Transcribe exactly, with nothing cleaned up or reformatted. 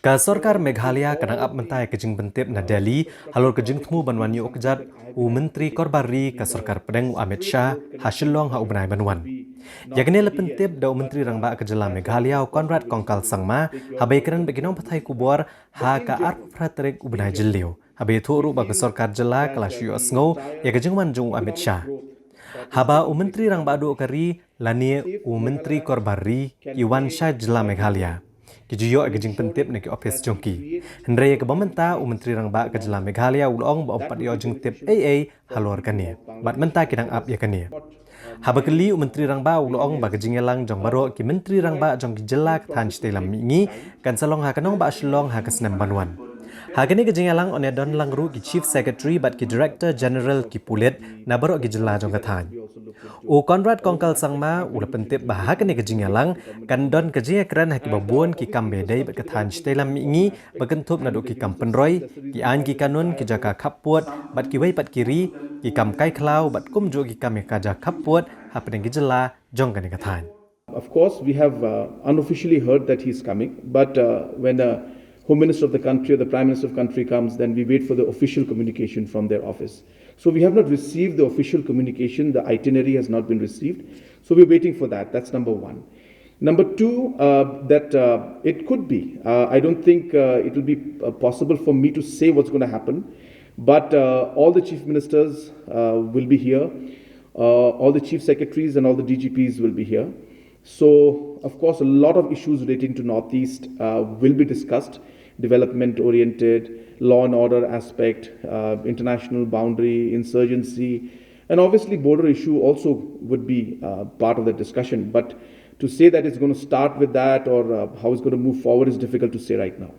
Ka sorkar Meghalaya ka dang ap mynta ïa ka jingpyntip na Delhi halor ka jingthmu ban wan ïoh kjat u Myntri Korbar Ri ka sorkar pdeng u Amit Shah ha Shillong ha u bnai ban wan. Ïa kane la pyntip da u Myntri Rangbah ka jylla Meghalaya u Conrad Kongkal Sangma haba ïakren bad ki nongpathai khubor ha ka arphew phra tarik u bnai Jylliew, haba ïathuh ruh ba ka sorkar jylla ka la shu ïohsngew ïa ka jingwan jong u Amit Shah. Haba u Myntri Rangbah Duh ka ri lane u Myntri Korbar Ri ki wan sha jylla Meghalaya, ki ju ïoh ïa ka jingpyntip na ki ophis jong ki. Hynrei ïa kaba mynta u Myntri Rangbah ka jylla Meghalaya u la ong ba ym pat ïoh jingtip ei ei halor kane, bad mynta ki dang ap ïa kane. Haba kylli u Myntri Rangbah u la ong ba ka jingïalang jong baroh ki Myntri Rangbah jong ki jylla ka thaiñ shatei lam mihngi kan sa long ha ka nongbah Shillong ha ka snem ban wan. Ha kane ka jingïalang yn ïadon lang ruh ki Chief Secretary bad ki Director General ki pulit na baroh ki jylla jong ka thaiñ. U Conrad Kongkal Sangma u la pyntip ba ha kane ka jingïalang kan don ka jingïakren ha kiba bun ki kam ba ïadei bad ka thaiñ shatei lam mihngi, ba kynthup naduh ki kam pynroi, ki aiñ ki kanun, ki jaka khappud bad kiwei pat ki ri, ki kam kai khlaw bad kumjuh ki kam ïa ka jaka khappud hapdeng ki jylla jong kane ka thaiñ. Of course, we have uh, unofficially heard that he's coming, but uh, when the Home Minister of the country or the Prime Minister of the country comes, then we wait for the official communication from their office. So we have not received the official communication, the itinerary has not been received. So we're waiting for that. That's number one. Number two, uh, that uh, it could be. Uh, I don't think uh, it will be uh, possible for me to say what's going to happen, but uh, all the chief ministers uh, will be here. Uh, all the chief secretaries and all the D G Ps will be here. So, of course, a lot of issues relating to Northeast uh, will be discussed, development oriented, law and order aspect, uh, international boundary, insurgency, and obviously border issue also would be uh, part of the discussion. But to say that it's going to start with that or uh, how it's going to move forward is difficult to say right now.